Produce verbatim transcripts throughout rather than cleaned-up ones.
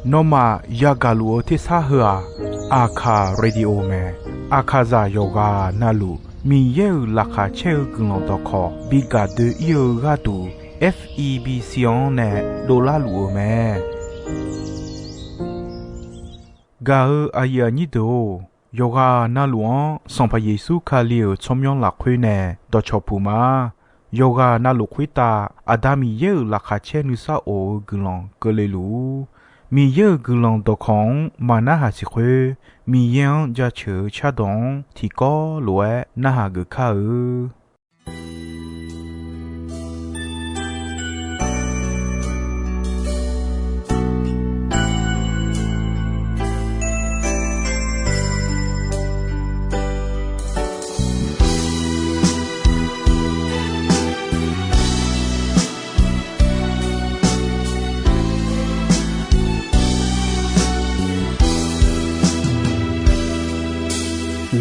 Nawmaf yagaq luf-eu tersar heu-aq, Aqkaq Radio mae. Aqkaqzaq yawqghaq navluf Miqyaer-euq laqkhaq caer-eu guiqlanq dawqkawq bi gaq doe-ir-eu gharduq, F E B C-anr nae dovlar luf-eu mae. Gaq-eu aqyuif aqnyir deuq-or, yawqghaq navluf-anr Sanqpaq Yeqsur Kali-euq tsawrmyanr lafkhoer nae dawqcawq puq ma. Yawqghaq navluf khoertav Aqda Miqyaer-euq laqkhaq caer nuisar of-eu guiqlanq keuvle luf-ur. Miqyaer-euq guiqlanq dawqkawq-anr maqnarhaq siq khoer, Miqyaer-anr jaceuq-eu cardawq-anr tiqkawv lof-aer narhaq geuf kar-eu.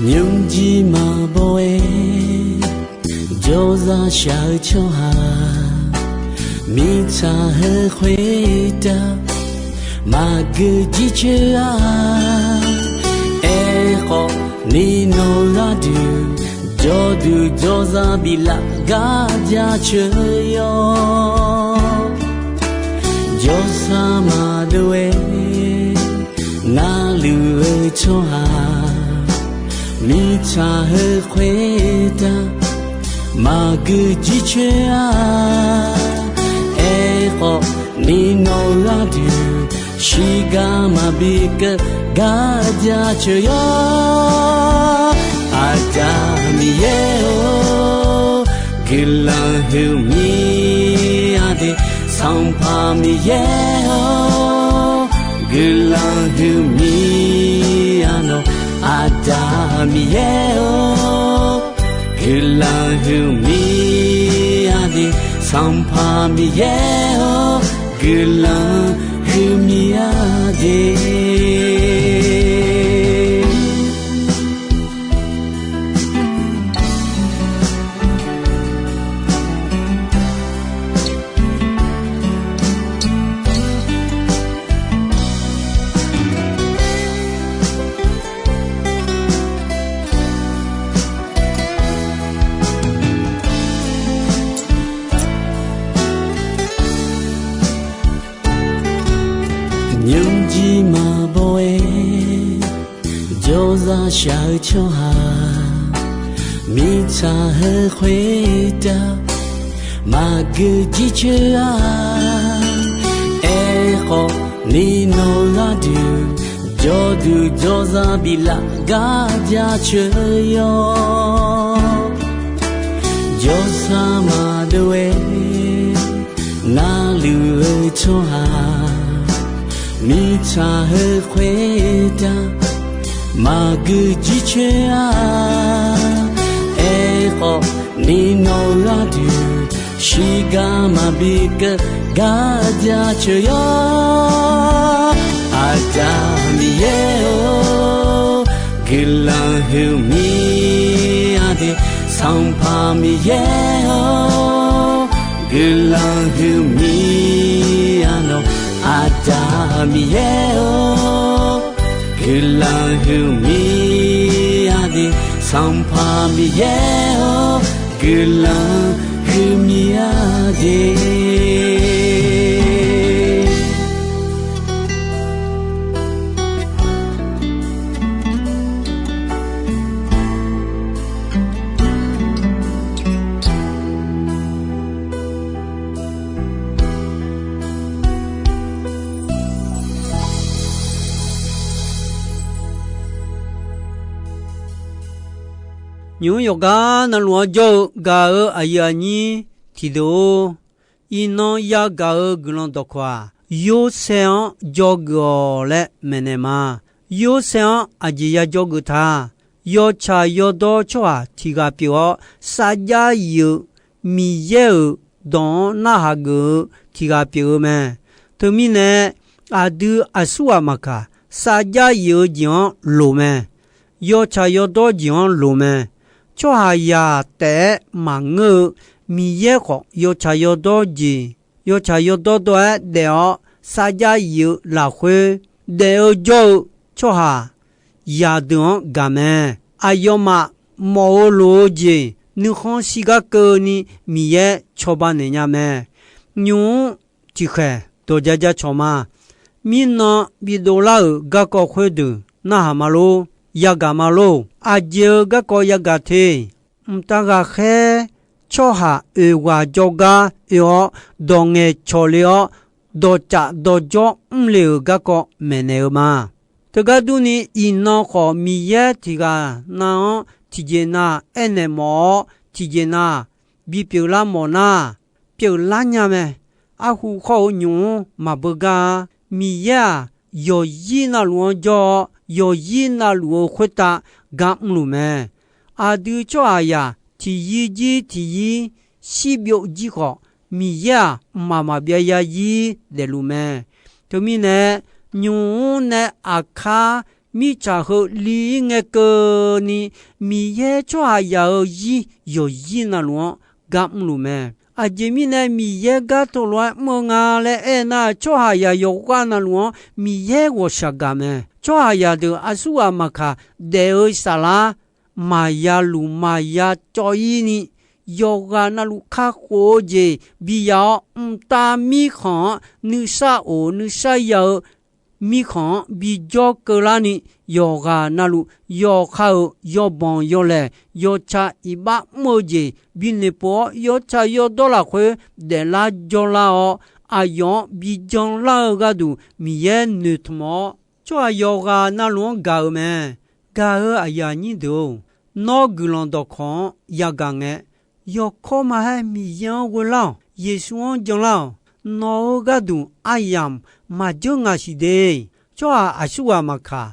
Nymrjir maqbaw-aer jawrzaq shaq-eu tsawrhaq, mirtsaq heu khoertav maqgeu jircoer-a. Aerkhawf, ni nawq gharduq jawrduq jawrzaq biflaf gar jaceuq yawr. Jawrsar maqdov-aer narluf-eu tsawrhaq, mirtsaq heu khoertav maqgeu jircoer-a. Aerkhawf, ni nawq gharduq shiqgar maqbi keuv gar jaceuq yawr. Aqda Miqyaer-or, guiqlanq huiqmir-a de. Sanqpaq Miqyaer-or, guiqlanq huiqmir-a nawq. Aqda Miqyaer-or, guiqlanq huiqmir-a de. Sanqpaq Miqyaer-or, guiqlanq huiqmir-a de. Nymrjir maqbaw-aer jawrzaq shaq-eu tsawrhaq, mirtsaq heu khoertav maqgeu jircoer-a. Aerkhawf, ni nawq gharduq jawrduq jawrzaq biflaf gar jaceuq yawr. Jawrsar maqdov-aer narluf-eu tsawrhaq, mirtsaq heu khoertav maqgeu jircoer-a. Aerkhawf, ni nawq gharduq shiqgar maqbi keuv gar jaceuq yawr. Aqda Miqyaer-or, guiqlanq huiqmir-a de. Sanqpaq Miqyaer-or, guiqlanq huiqmir-a nawq. Aqda Miqyaer-or, guiqlanq huiqmir-a de. Sanqpaq Miqyaer-or, guiqlanq huiqmir-a de. Nymq-mr yawqgar navluf-anr jawr-eu gaq-eu aqyuif aqnyir tiqdeuq-or, iqnan yagaq-eu guiqlanq dawqkawq-aq, Yorsaev-anr dzawgeuf-awq laer maeqnaeq ma. Yorsaev-anr aqjeq ya dzawgeuf ta? Yawtsaq yawdawr tsawrhaq tiq ghaq pyeuf-awr, sarjax yif-eu Miqyaer-euq dawq-anr narhaq geuf-eu tiq ghaq pyeuf-eu mae. Teumirnae, aqdui aqsurghaq maqkaq, sarjax yif-eu jeq-anr loq mae. Yawtsaq yawdawr jeq-anr loq mae. Tsawrhaqzaq taef-aer maqngeur-eu Miqyaer khawf, yawtsaq yawdawr jeq, yawtsaq yawdawr dawr-aer daef-awr, sarjax yif-eu lafkhoer daef-eu jawr-eu tsawrhaq zaqdeuq-anr gaq mae. Aqyawfmaf mawf-eu loq-eu jeq nuikhanr shirgar keuvni Miqyaer cawba naeq nya mae. Nymq-mr tiqkhaeq dawq ja ja cawq ma. Mirnan bidov lar-euq garkawv khoerdeuq narhaq ma lor, yagaq ma lor. Aqjeq-eu garkawv yagaq te. Mqtav ghaqkhaer tsawrhaq oeq ghaq jawrgar oe-awr, dawq ngaeqcawq le-awr, dawqcaf dawqjawr mrle-euq garkawv maeqnaeq-eu ma. Teugar durni, iqnan khawf Miqyaer tiq ghaq nav-anr tiqjeq nav aernaeq mawf-awr, tiqjeq nav bipyeuf lar mawf nar, pyeuflar nya mae. Arhu khawr-eu nymq-mr maqbeu gar-a. Miqyaer-aq, yawqzir navluf-anr jawr-awr, yawqzir navluf-eu khoertav gar mrluf mae. Aqdui tsawrhaqzaq tiqyir jir tiqyir shirbyov jir khawf, Miqyaer-aq, mqmaq maqbyav zarzir daefluf mae. Teumirnae, nymq-mr nae aqkar mirtsaq heu li-ir ngae keuvni, Miqyaer tsawrhaqzaq-euq zir yawqzir navluf-anr gar mrluf mae. Aqjeq mirnae Miqyaer gar teulof-aer mr-eu nga laer aernar, tsawrhaqzaq yawqghaq navluf-anr Miqyaer ghawqshaq gaq mae. Tsawrhaqzaq deuq aqsurghaq maqkaq daef-eu saflar maqya luf maqya cawv-ir ni, yawqghaq navluf kakhof-eu jeq bi ya-awr, mqtav mirkhanq-anr nuisar of nuisar ya-eu mirkhanq-anr bijawr keuvlar ni, yawqghaq navluf yawqha-euq yawbanq yawlaeq yawtsaq iqbax mr-eu jeq binoeq pov-awr, yawtsaq yawdawr lafkhoer daeflar jawrlar-awr, aqyawf-anr bijan lar-eu gharduq Miqyaer noeqtmq-awr, tsawrhaq yawqghaq navluf-anr gaq-euq mae. Gaq-eu aqyuif aqnyir deuq-or, nawr guiqlanq dawqkawq-anr yagaq ngae, yawkawr maqhaer Miqyaer-anr ghoe lar-awq. Yeqsur-anr jan lar-awq. Nawq-eu gharduq aryamq maqjeur ngaq siq de. Tsawrhaq aqsurghaq maqkaq,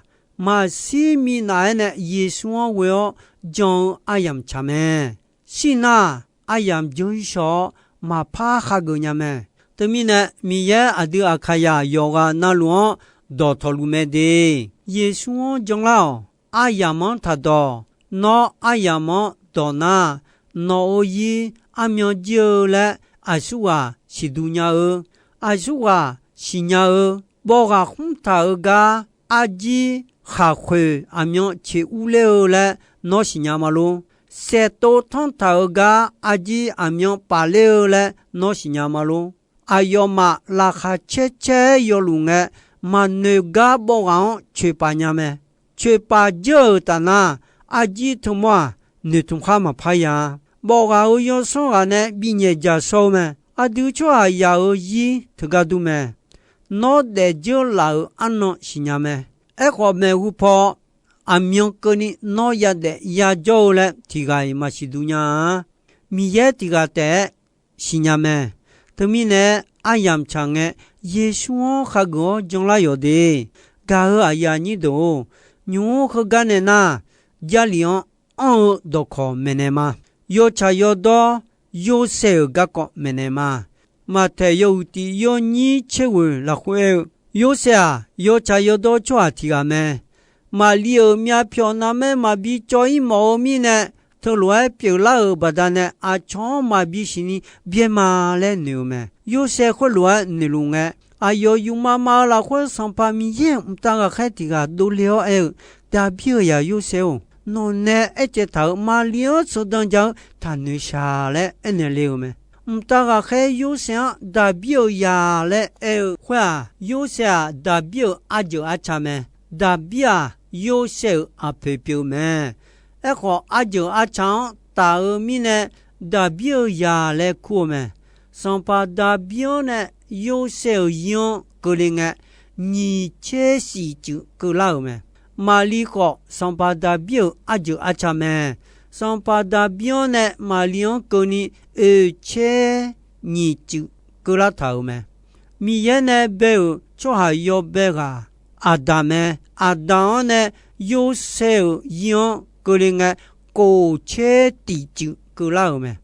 maqshir minav-aer nae Yeqsur-anr ghoe-awr jan-eu aryamq tsaq mae. Shir nar, aryamq jawr-ir shaw-awr maqpar hageuf nya mae. Teumirnae, Miqyaer aqdui Aqkaqzaq yawqghaq navluf-anr dawqtawq luf mae de. Yeqsur-anr jan lar-awq. Aryamq-anr taqdawq. Nawr aryamq-anr dawq nar, nawq-euq zir armyan jir-eu laer aqsurghaq siqduq nya-eu. Aqsurghaq siqnya-eu, bawv ghaq khmr taq-eu gar arjir khaqkhoeq aqmyan ceq urler-eu laer nawr siqnya ma lor. Saeqtov tanrtaq-eu gar arjir aqmyan pafler-eu laer nawr siqnya ma lor. Aqyawfmaf laqkhaq caer caer-aer yawluf ngae, maqnoeq gar bawv ghaq-anr coeqpaf nya mae. Coeqpaf jeur-euq taf nar, arjir teumawr-aq, noeqtmq khar maqpar ya-a. Bawv ghaq-euq yawsanr ghaq nae binyaeq jaq shawr-eu mae. Aqdui tsawrhaqzaq-euq zir teugar dur mae. Nawr daefdzeur laf-euq arnan siqnya mae. Aerkhawf, maeqhu paw aqmyan keuvni nawr yadaef yajawr-eu laer tiq ghaq-iq maqsiq duq nya-a. Miqyaer tiq ghaq taef-aer siqnya mae. Teumirnae, aryamq tsaq ngae, Yeqsur-anr khageuf-awr janlar yawq de. Gaq-eu aqyuif aqnyir deuq-or, nymq-mr heugar nae nar, Jarlif-anr anr-eu dawqkawq maeqnaeq ma. Yawtsaq yawdawr Yorsaev-euq garkawv maeqnaeq ma. Maqtaeq yawhuiq tiq yawnyir tser ghoeq lafkhoer aer-eu, Yorsaev-aq, yawtsaq yawdawr tsawrhaq tiq ghaq mae. Maqli-euq myavpyawq navmaer maqbi cawv-ir mawf-eu mirnae, teulof-aer pyeuflar-euq baqdanae aqcawq-anr maqbi siqni byaer ma laer noeq-eu mae. Yorsaev khoerlof-aer noeqluf ngae, aqyawf yufma ma-eu lafkhoer Sanqpaq Miqyaer-euq mqtav ghaqkhaer tiq ghaq dovle-awr aer-eu, Daqbir-euq zaq Yorsaev-or, nawqnae aertsaev taq-euq Maqli-anr sheuqdan ja-eu taqnoeq shaq laer aernaeq le-euq mae. Mqtav ghaqkhaer Yorsaev-anr Daqbir-euq zaq laer aer-eu khoer-aq, Yorsaev-aq Daqbir-euq arjeuq arca mae. Daqbir-aq, Yorsaev-euq aqpoeq pyeuf-eu mae. Aerkhawf, arjeuq arca-anr taf-eu mirnae, Daqbir-euq zaq laer kur-eu mae. Sanqpaq Daqbir-anr nae Yorsaev-euq zir-anr keuvle ngae, nyiq tser shif cuif keuvlar-euq mae. Maqli khawf, Sanqpaq Daqbir-euq arjeuq arca mae. Sanqpaq Daqbir-anr nae Maqli-anr keuvni oeq tser nyiq cuif keuvlar taq-euq mae. Miqyaer nae bae-euq tsawrhaq yawbae ghaq Aqdaq mae. Aqdaq-anr nae Yorsaev-euq zir-anr keuvle ngae, kof tser tiq cuif keuvlar-euq mae.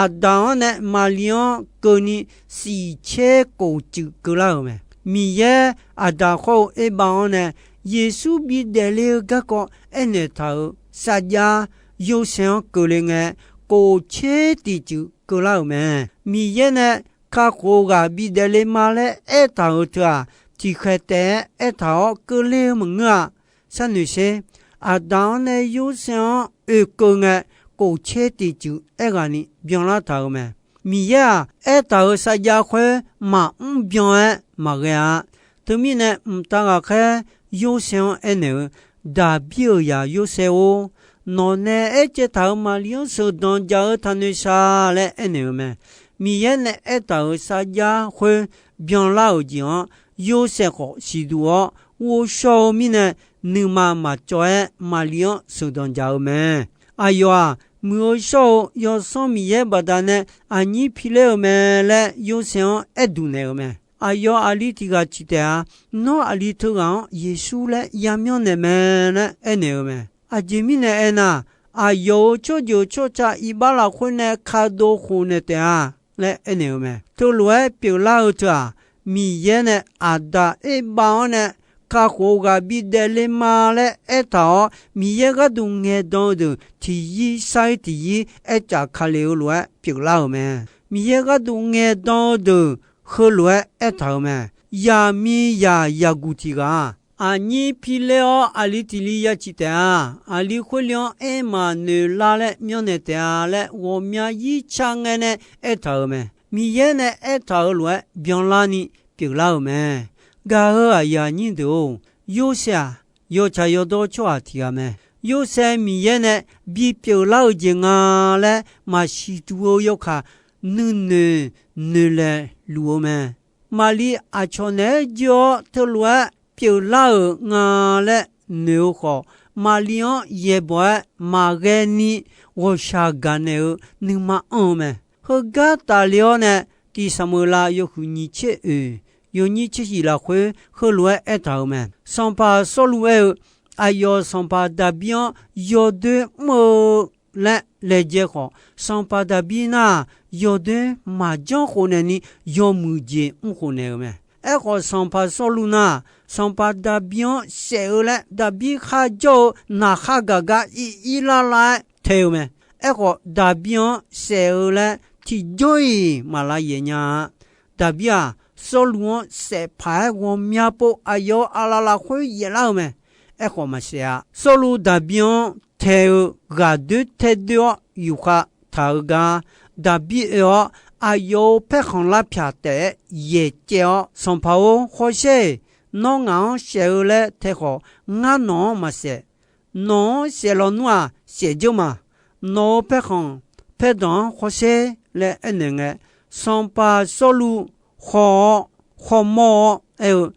Aqdaq-anr nae Maqli-anr keuvni shif tser kof cuif keuvlar-euq mae. Miqyaer Aqdaq khawr-eu Erbav-anr nae Yeqsur bidaef le-eu garkawv aernaeq taq-euq sarjax Yorsaev-anr keuvle ngae, kof tser tiq cuif keuvlar-euq mae. Miqyaer nae kakhof-eu ghaq bidaef le ma laer aertaq-euq teu-aq, tiqkhaeq taef-aer aertaq-awr keuvle-eu maqngeur-a. Sharnoeq sher. Aqda-anr nae Yorsaev-anr oekeuv ngae, khof caer tiqcuf aerghaqni byanlar taq-euq mae. Miqyaer-aq, aertaq-euq sarjax khoer maqmr byan-aer maqghae-a. Teumirnae, mqtav ghaqkhaer Yorsaev-anr aernaeq-eu, Daqbir-euq zaq Yorsaev-or, nawq nae aer caev taq-euq Maqli-anr sheuqdanq jaq-eu taqnoeq shaq laer aernaeq-eu mae. Miqyaer nae aertaq-euq sarjax khoer byanlar-euq jeq-anr Yorsaev khawf siqduq-awr ghovshaw-eu mirnae, nuima maqcawv-aer Maqli-anr sheuqdanq jaq-eu mae. Aqyawf-aq, Muiq-eu shawr-eu Yawsanr Miqyaer baqdanae aqnyir piler-eu mae laer Yorsaev-anr aer duq naeq-euq mae. Aqyawf aqli tiq ghaq ciq taef-a. Nawr aqli teughaq-anr Yeqsur laer yamyanr naeq mae laer aernaeq-eu mae. Aqjeq mirnae aernar, aqyawf-euq tsawrjeuq tsawrca iqbax lafkhoer nae kadov khofnaeq taef-a laer aernaeq-eu mae. Teulof-aer pyeuflar-eu teu-aq, Miqyaer nae Aqda Erbav-anr nae kakhof-eu ghaq bidaef le ma laer aertaq-awr, Miqyaer gharduq ngaeqdan-eu deuq tiqyir sar-ir tiqyir aercaf ka le-eu lof-aer pyeuflar-euq mae. Miqyaer gharduq ngaeqdan-eu deuq heulof-aer aertaq-euq mae. Yaqmiqzaq yaqguq tiq ghaq-aq, aqnyir piler-awr aqli tiq li ya ciq taef-a. Aqli khoer li-anr aermaf noeq lar laer myanrnaeq taef-a laer ghawqmya yir ca ngae nae aertaq-euq mae. Miqyaer nae aertaq-euq lof-aer byanlarni pyeuflar-euq mae. Gaq-eu aqyuif aqnyir deuq-or, Yorsaev-aq, yawtsaq yawdawr tsawrhaq tiq ghaq mae. Yorsaev Miqyaer nae bipyeuf lar-eu jeq nga laer maqsiq duq-eu yawkaq nuinoeq noeqlaeq luf-eu mae. Maqli aqcawq naeq-aer jir-awr teulof-aer pyeuflar-euq nga laer noeq-eu khawf, Maqli-anr yaeqbawq-aer maqghae ni ghawqshaq gaqnaeq-eu nuima anr-eu mae. Heugar tafle-awr nae, Tiq Saqmeuqlav yawhuiq nyiq tser oeq, yawnyir tser shif lafkhoer heulof-aer aertaq-euq mae. Sanqpaq Sawrluv aer-eu, aqyawf sanqpaq Daqbir-anr yawdoer mr-eu laer laejae khawf, sanqpaq Daqbir nar-aq, yawdoer maqjanr khofnaeq ni yawmuiq jeq mr khofnaeq-euq mae. Aerkhawf, sanqpaq Sawrluv nar-aq, sanqpaq Daqbir-anr saef-eu laer Daqbir kharjawr-eu naqkhar gaq gar ir ir lar lar-aer tae-eu mae. Aerkhawf, Daqbir-anr saef-eu laer tiqjawr-iq maq lav yaef nya-a. Daqbir-aq, Sawrluv-anr saef paq-aer ghawqmya pov aqyawf-euq aqlaf lafkhoer yaeflar-eu mae. Aerkhawf maqsaef-a. Sawrluv Daqbir-anr tae-eu ghaqdoer tae doer-awr yufkhav taq-eu gar, Daqbir oe-awr aqyawf-euq paerkhanq lar pyaq taef-aer yaeqcaev-awr, Sanqpaq-or, hawsher-eq. Nawr ngaq-anr saef-eu laer tae khawf, ngar nawq-anr maqsaef. Nawq-anr saef lawnmr-aq, saef dzeur ma. Nawq-euq paerkhanq paerdanq-anr hawsher laer aernaeq ngae, sanqpaq Sawrluv haw-awr, hawmawr-awr aer-eu,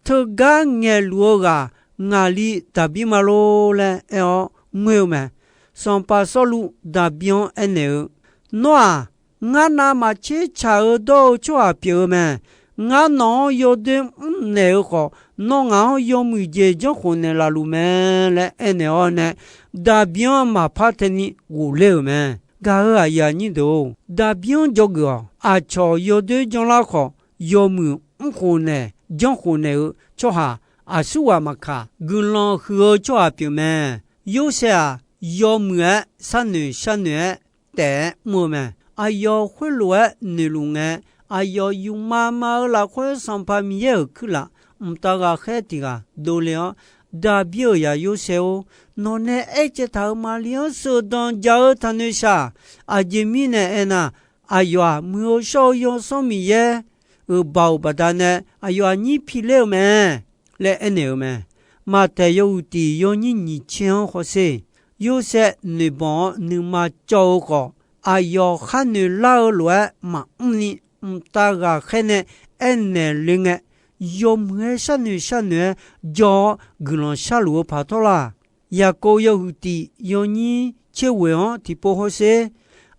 Teugar ngaeqluf-eu ghaq ngaqli Daqbir ma lor laer aer-awr ngoer-eu mae. Sanqpaq Sawrluv Daqbir-anr aernaeq-eu, Nawr-aq, ngar navmaqtser tsaq-eu dawr-eu tsawrhaq pyeuf-eu mae. Ngar nawq-anr yawdoer mrnaeq-eu khawf, nawr ngaq-anr yawmuiq jeq janrkhofnaeq laf luf mae laer aernaeq-awr nae, Daqbir-anr maqpar tae ni ghofler-euq mae. Gaq-eu aqyuif aqnyir deuq-or, Daqbir-anr dzawgeuf-awq. Aqcawq yawdoer janrlar khawf, yawmuiq mrkhof naeq janrkhof naeq-eu tsawrhaq aqsurghaq maqkaq, guiqlanq huiq-eu tsawrhaq pyeuf mae. Yorsaev-aq, yawmuiq-aer sharnoeq sharnoeq-aer taef-aer mr-eu mae. Aqyawf khoerlof-aer noeqluf ngae, aqyawf yufma ma-eu lafkhoer Sanqpaq Miqyaer-euq kuirlaf mqtav ghaqkhaer tiq ghaq dovle-awr, Daqbir-euq zaq Yorsaev-or, nawqnae aer caev taq-euq Maqli-anr sheuqdanq jaq-eu taqnoeq shaq. Aqjeq mirnae aernar, aqyawf-aq, muiq-eu shawr-eu Yawsanr Miqyaer-euq baoq baqdanae aqyawf aqnyir piler-eu mae laer aernaeq-eu mae. Maqtaeq yawhuiq tiq yawnyir nyiq tser-anr hawsher. Yorsaev noeqbawq-awr nuima cawv-eu khawf, aqyawf khar noeq lar-eu lof-aer maqmr ni, mqtav ghaqkhaer nae aernaeq le ngae, yawmuiq-aer sharnoeq sharnoeq-aer jawr-awr guiqlanq sharluf-eu paq tawr laq. Yaqkov yawhuiq tiq yawnyir tser ghoeq-anr tiqpov hawsher.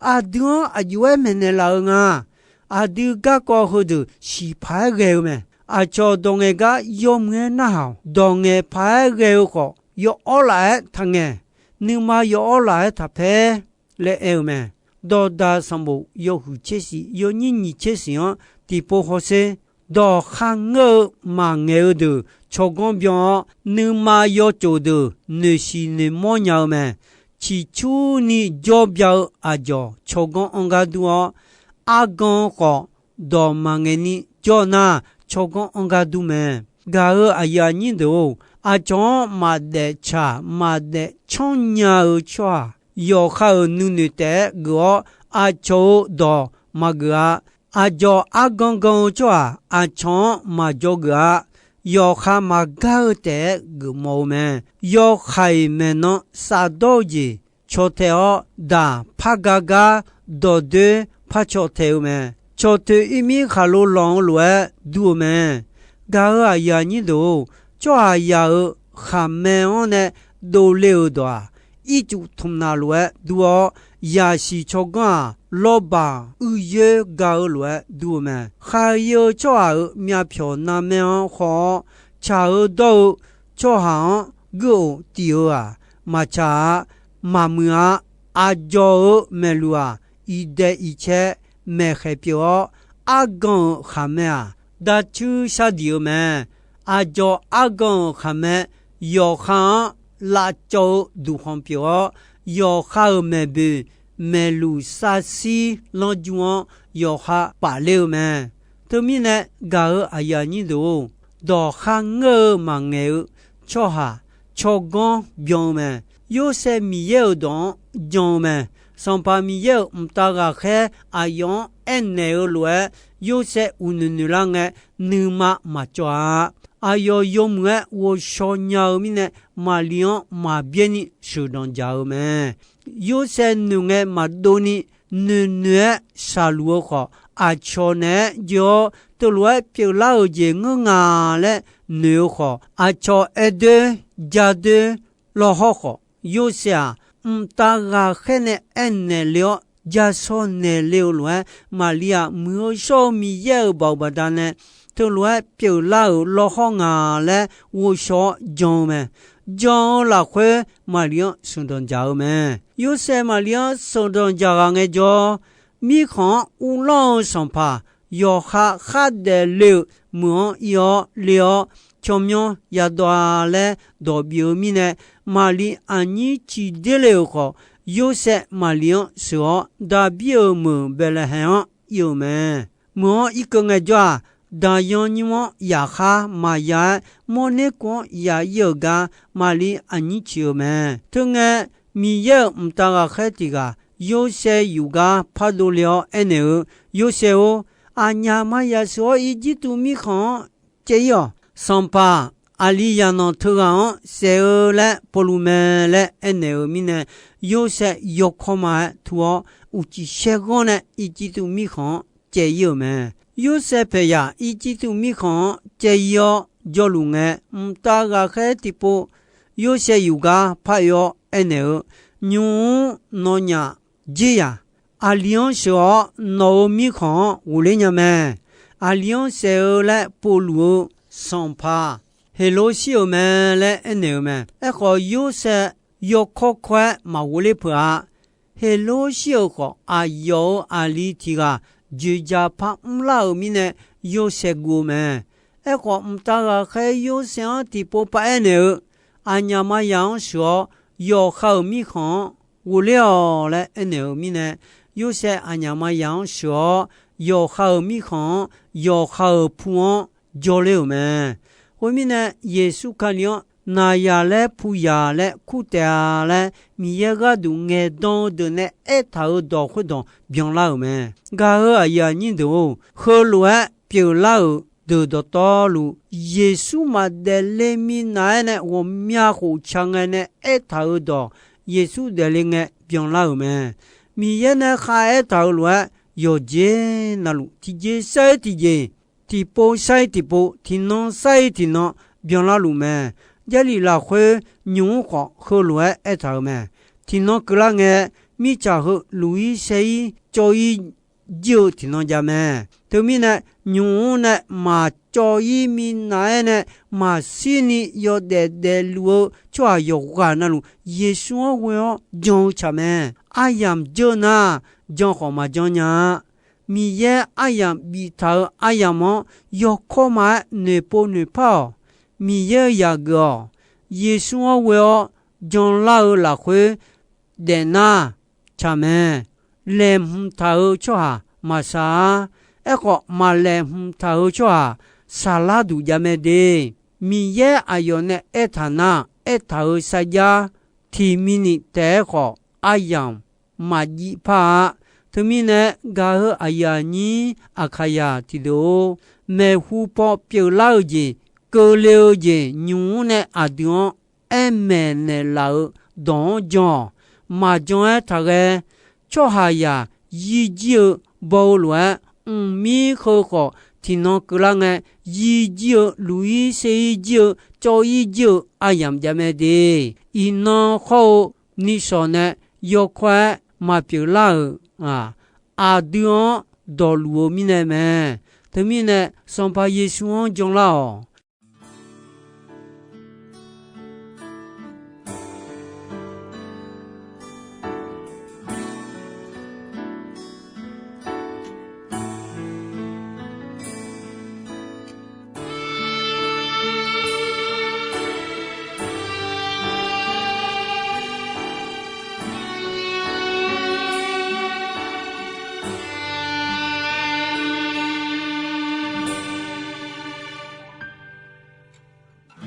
Aqdui-anr aqjox-aer maeqnaeq laf-eu nga. Aqdui garkawv heudeuq siqpaq-aer ghae-eu mae. Aqcawq dawq ngaeq gar yawmuiq-aer narhaq-awq. Dawq ngaeq paq-aer ghae-eu khawf, yaw'awr laf-aer taqngaeq. Nuima yaw'awr laf-aer taqpaer laer aer-eu mae. Dawqdaq sanqbof yawhuiq tser shif yawnyir nyiq tser shif-anr tiqpov hawsher. Dawq kharngeur-eu maqngaeq-eu deuq tsawrganr byan-awr, nuima yawcof deuq noeqshiq noeqmawr nya-eu mae. Ciqcurni jawr bya-eu aqdzawq tsawrganr anr gar dur-awr, argan khawf dawq maqngaeq ni jawr nar, tsawrganr anr gar dur mae. Gaq-eu aqyuif aqnyir deuq-or, aqcawq-anr maqdaef tsaq maqdaef canr nya-eu tsawrhaq, yawqha-euq nuinoeq taef-aer geuf-awr, aqcawq-euq dawq maqgeuf-a. Aqdzawq argan gan-eu tsawrhaq, aqcawq-anr maqdzawgeuf-a. Yawqha maqgar-eu taef-aer geufmawf-eu mae. Yawhaiq maeqnan safdawr-eu jeq caw tae-awr, daq par ga gar dawqdoer par caw tae-eu mae. Cawqtoeq ir mir khaqlo lanq-eu lof-aer dur-eu mae. Gaq-eu aqyuif aqnyir deuq-or, tsawrhaqzaq-euq khaqmae-anr nae dovle-euq dawq-aq, ircuf tmq naq lof-aer dur-awr, yaqsiq tsawrganr-aq, lawrbaq uiqyoer ga-eu lof-aer dur-eu mae. Khaqyae-eu tsawrhaq-euq myavpyawq narmaer-anr khawv-awr, tsaq-eu dawr-eu tsawrhaq-anr guir-oq tif-eu-aq, maqtsaq-a, maqmuiq-a. Aqdzawq-euq maeqluq-aq, iqdaeq iqcae maeqkhaeq pyeuf-awr, argan-euq khaqmae-aq, darcuir shardiq-eu mae. Aqdzawq argan-euq khaqmae, yawqha-anr lavcawv-eu duqkhanq pyeuf-awr, yawqha-euq maeqboeq maeqluq sarsir lanrjur-anr yawqha pafler-eu mae. Teumirnae, gaq-eu aqyuif aqnyir deuq-or, dawq kharngeur-eu maqngaeq-eu tsawrhaq tsawrganr byan-eu mae. Yorsaev Miqyaer-euq dawq-anr jan-eu mae. Sanqpaq Miqyaer-euq mqtav ghaqkhaer aqyawf-anr aernaeq-eu lof-aer, Yorsaev uqnoeq noeq lar ngae, nuima maqcawv-a. Aqyawf yawmuiq-aer ghovshaw nya-eu mirnae, Maqli-anr maqbyaer ni sheuqdanq dzaq-eu mae. Yorsaev noeq ngae maqdov ni, noeq noeq-aer shaqluf-eu khawf, aqcawq naeq-aer joe-awr, teulof-aer pyeuflar-euq jeq ngeur nga laer noeq-eu khawf, aqcawq aer doer ja doer lawr hawr khawf, Yorsaev-aq, mqtav ghaqkhaer nae aernaeq le-awr, ja shawr naeq le-eu lof-aer, Maqli-aq, muiq-eu shawr-eu Miqyaer-euq baoq baqdanae teulof-aer pyeuflar-euq lawr hawr nga laer ghovshaw-awr jan-eu mae. Jan-eu lafkhoer Maqli-anr sheuqdanq dzaq-eu mae. Yorsaev Maqli-anr sheuqdanq dzaq ghaq ngaejawr, mirkhanq-anr uvlanr-eu sanqpaq yawqha khardaef le-euq meuq-anr ir-awr le-awr, tsawrmyanr yadawv-a laer dawq bif-eu mirnae, Maqli aqnyir ciqder le-euq khawf, Yorsaev Maqli-anr sheuq-awr, Daqbir-euq meuq Baeqlaeqhaeq-anr ir-euq mae. Meuq-anr irkeuv ngaejawr-aq, daqyan nymr-anr yaqkhar maqya-aer, mawrner kuv-anr ya ir-euq gar Maqli aqnyir ciq-eu mae. Teungae, Miqyaer-euq mqtav ghaqkhaer tiq ghaq Yorsaev yuf gar pardov le-awr aernaeq-eu, Yorsaev-or, aqnyaf maqyaf sheuq-awr Irjirtuv mirkhanq-anr caev ir-awq. Sanqpaq, aqli zaqnanq teughaq-anr saef-eu laer povluf mae laer aernaeq-euq mirnae, Yorsaev yawkawr ma-aer tur-awr, uqcif saerghanr nae Irjirtuv mirkhanq-anr caev ir-euq mae. Yorsaev paeqyaq Irjirtuv mirkhanq-anr caev ir-awr jawrluf ngae, mqtav ghaqkhaer tiqpov Yorsaev yuf gar par oe-awr aernaeq-eu, Nymq-mr nawnyaf jer yaq. Aqli-anr sheuq-awr nawq-euq mirkhanq-anr ghofler nya mae. Aqli-anr saef-eu laer povluf-eu sanqpaq Heqloshir-euq mae laer aernaeq-eu mae. Aerkhawf, Yorsaev yawkawr kawr-aer maqghofler peuq-a. Heqloshir-euq khawf, aqyawf-euq aqli tiq ghaq dzoeqdzaq par mrlar-euq mirnae, Yorsaev guv-eu mae. Aerkhawf, mqtav ghaqkhaer Yorsaev-anr tiqpov paraer naeq-eu, aqnyaf maqyaf-anr sheuq-awr, yawqha-euq mirkhanq-anr ghofler-awq laer aernaeq-euq mirnae, Yorsaev aqnyaf maqyaf-anr sheuq-awr, yawqha-euq mirkhanq-anr, yawqha-euq pu-anr jawrler-euq mae. Khoermirnae, Yeqsur Kali-anr naqyaq laer puyaq laer kur taef-a laer, Miqyaer gharduq ngaeqdan-eu deuq nae aertaq-euq dawq khoerdawq byanlar-euq mae. Gaq-eu aqyuif aqnyir deuq-or, heulof-aer pyeuflar-euq deuq dawqtawvluf, Yeqsur maqdaef le minav-aer nae ghawqmya khof ca ngae nae aertaq-euq dawq, Yeqsur daefle ngae byanlar-euq mae. Miqyaer nae kharaertaq-euq lof-aer, yawqjeq navluf tiqjeq sar-ir tiqjeq, tiqpov sar-ir tiqpov, tiqnan sar-ir tiqnan byanlar luf mae. Jarlif lafkhoer nymq-mr khawf heulof-aer aertaq-euq mae. Tiqnan keuvlar ngae, mirtsaq heu luf-ir saer-ir cawv-ir jir-eu tiqnan jav mae. Teumirnae, nymq-mr nae maqcawv-ir minav-aer nae maqshir ni yawdaef daefluf-eu tsawrhaq yawqghaq navluf, Yeqsur-anr ghoe-awr jan-eu tsaq mae. Aryamq dzeur nar, jan khawf maqjan nya-a. Miqyaer aryamq biftaq-euq aryamq-anr yawkawr ma-aer noeqpov noeqpar-awq. Miqyaer-eu yaqgeuf-awq. Yeqsur-anr ghoe-awr janlar-eu lafkhoer daefnar tsaq mae. Laeqhmq taq-eu tsawrhaq maqsaq-ar. Aerkhawf, maqlaeqhmq taq-euq tsawrhaq saqlar duq jav mae de. Miqyaer aqyawf nae aertaq nar, aertaq-euq sarjax tiq minit taef-aer khawf, aryamq maqjiv par-a. Teumirnae, gaq-eu aqyuif aqnyir Aqkaqyaq tiqdeuq-or, maeqhu paw pyeuflar-eu jeq, keuvle-eu jeq nymq-mr nae aqdui-anr aer maeqnaeq laf-euq dawq-anr jan-awq. Maqjan-aer taqghae. Tsawrhaqzaq yir jir-eu baw-eu lof-aer, mqmir heu khawf tiqnan keuvlar ngae, yir jir-eu, luq-ir ser-ir jir-eu, cawv-ir jir-eu aryamq jav mae de. Iqnan hawr-eu nishawq nae yawkawr-aer maqpyeuflar-euq-aq, aqdui-anr dawqluf-eu mirnae mae. Teumirnae, Sanqpaq Yeqsur-anr janlar-awq.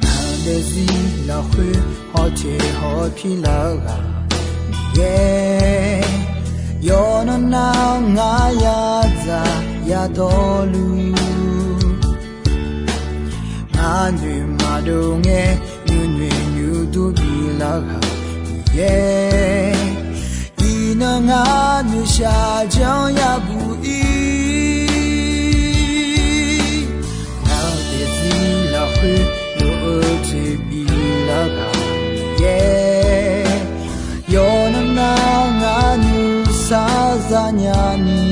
Ngaq daefzir lafkhoer hawteq hawpir lar-eu ghaq Miqyaer, yawqnan nav ngar yadzaq yadawrluf, ngar noeq maqdov ngae nuinoeq nuidur bilar ghaq Miqyaer, iqnan ngar noeqshaq janr yabuq ir. Ngaq daefzir lafkhoer lof-eu toeqbif lar ghaq Miqyaer, yawqnan nav ngar nuisar zanya ni,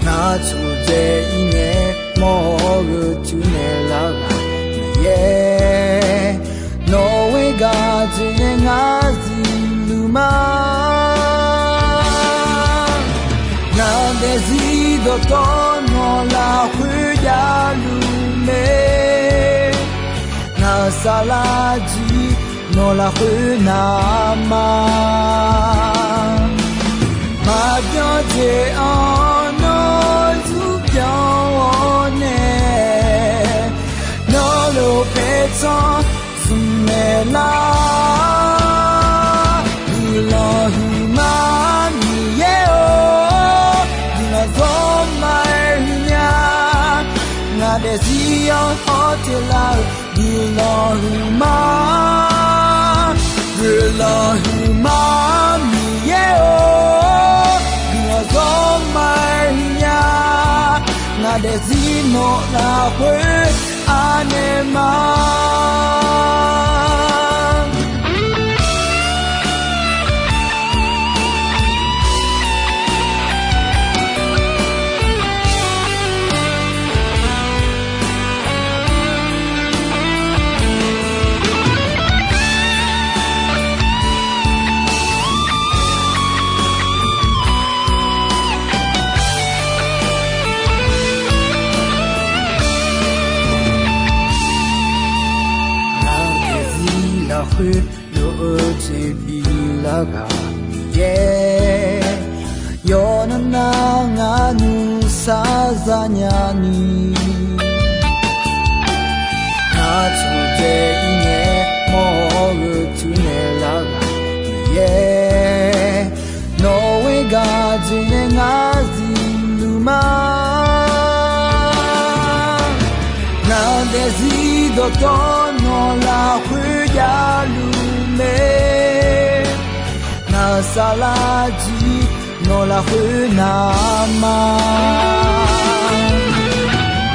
ngar tsofdzae ir ngae mawr-eu tuirnaeq lar ghaq Miqyaer, nawq-eu gaq dzoeqnae ngar zifluf ma. Ngaq daefzir dawqtawv nawq lafkhoer javluf mae. Ngaq-euq saflar jir nawq lafkhoer navma. Maqbyan jeq-anr nawr zurbyan-awr nae, nawr lof paertsanr zmqmaeq lar. Guiqlanq huiqma Miqyaer-or, guiqlanq zawrma-aer huiqnya. Ngaq daefzir-anr hawteq lar-eu guiqlanq huiqma. Guiqlanq huiqma Miqyaer-or, guiqlanq zawrma-aer huiqnya. Ngaq daefzir nawq lafkhoer anaeq ma. Ngaq daefzir lafkhoer lof-eu toeqbif lar ghaq Miqyaer, yawqnan nav ngar nuisar zanya ni, ngar tsofdzae ir ngae mawr-eu tuirnaeq lar ghaq Miqyaer, nawq-eu gaq dzoeqnae ngar zifluf ma. Ngaq daefzir dawqtawv nawq lafkhoer javluf mae. Ngaq-euq saflar jir nawq lafkhoer navma.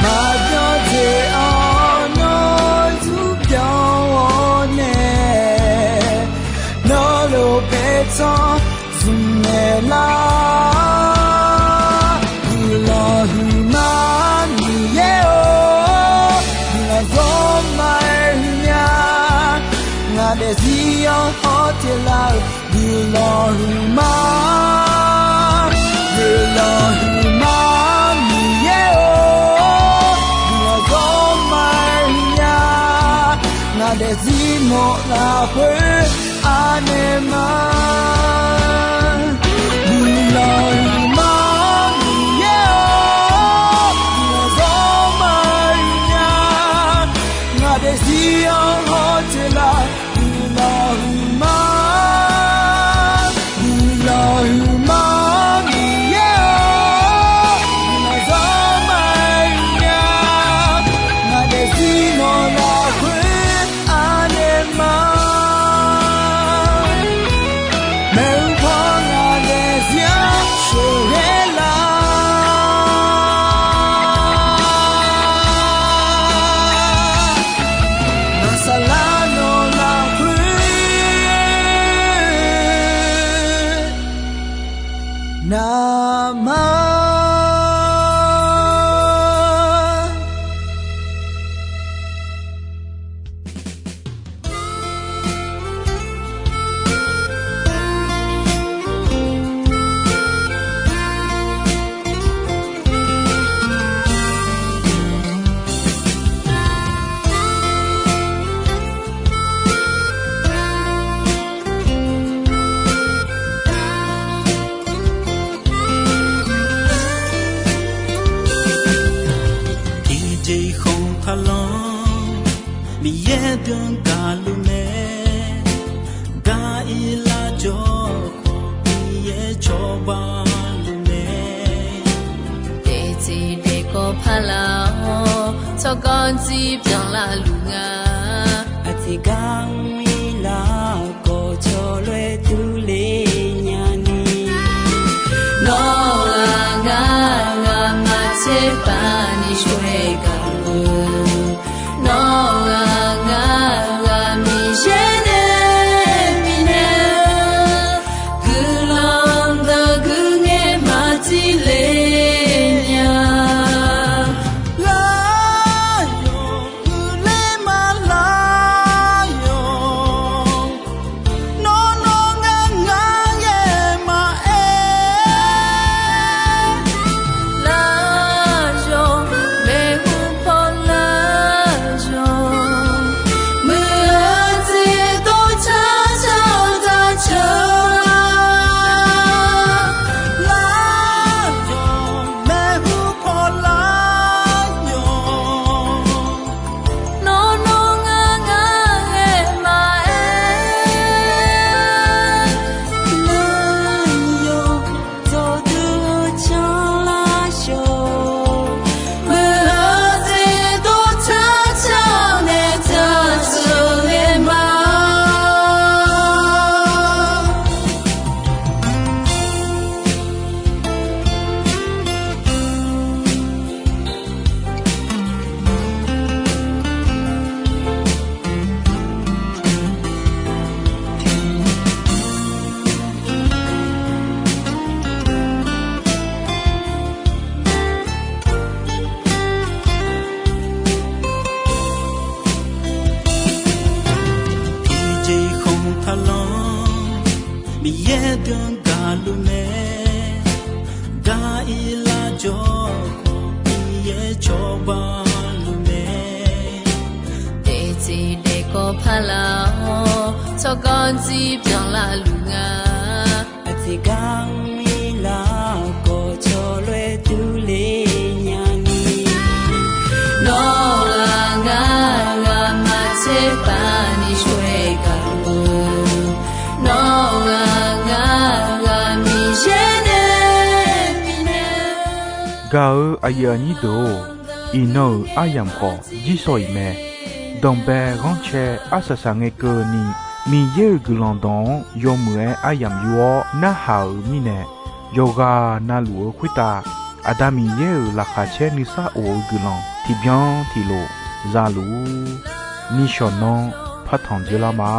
Maqbyan jeq-anr nawr zurbyan-awr nae, nawr lof paertsanr zmqmaeq lar. Guiqlanq huiqma Miqyaer-or, guiqlanq zawrma-aer huiqnya. Ngaq daefzir-anr hawteq lar-eu guiqlanq huiqma. Guiqlanq huiqma Miqyaer-or, guiqlanq zawrma-aer huiqnya. Ngaq daefzir nawq lafkhoer anaeq ma. Guiqlanq huiqma Lanr, Miqyaer dm gaqluf mae, gar-ir lar jawr khawf Miqyaer cawba luf mae. Daefzir daefkawv paq laf-awr, tsawrganr dzir byanlar luf nga. Aqjeq gar mr-ir lar khawf, cawloer durler nyani. Nawr-aq ngar, ngamaf tserbaq ni shawr-aer gaq-eu. Nawr-aq ngar, ngamaf Miqyaer nae bifnaeq-eu guiqlanq deuq guiqngaer maqtip le nya. Lar yawq, uiqler ma lar yawq. Nawr nawr ngar ngar-aer maqaer. Lar yawq, maeqhu paw lar yawq. Muiq-eu jeq dov car car-eu daq ceuq-a. Lar yawq, maeqhu paw lar yawq. Nawr nawr ngar ngar-aer maqaer. Lar yawq, dawqdui-eu canlar yawq. Muiq-eu jeq dov car car-eu nae daq ceuq-aer ma. Tiqjeq khanq taqlanr, Miqyaer dm gaqluf mae. Gar-ir lar jawr khawf Miqyaer cawba luf mae. Daefzir daefkawv paq laf-awr, tsawrganr dzir byanlar luf nga. Aqjeq gar mr-ir lar khawf, cawloer durler nyani. Nawr-aq ngar, ngamaf tserbaq ni shawr-aer gaq-eu. Nawr-aq ngar, ngamaf Miqyaer nae bifnaeq-eu. Gaq-eu aqyuif aqnyir deuq-or, iqnan-euq aryamq khawf jirsawq iq mae. Danqbae ghanrcae arsaq saq ngae keuvni, Miqyaer-euq guiqlanq dawq-anr yawmuiq-aer aryamq yur-awr narhaq-euq mirnae, yawqghaq navluf-eu khoertav Aqda Miqyaer-euq laqkhaq caer nuisar of-eu guiqlanq tiqbyan tiqlof za luf-ur. Nishawq nanr partanq dzeurlar ma.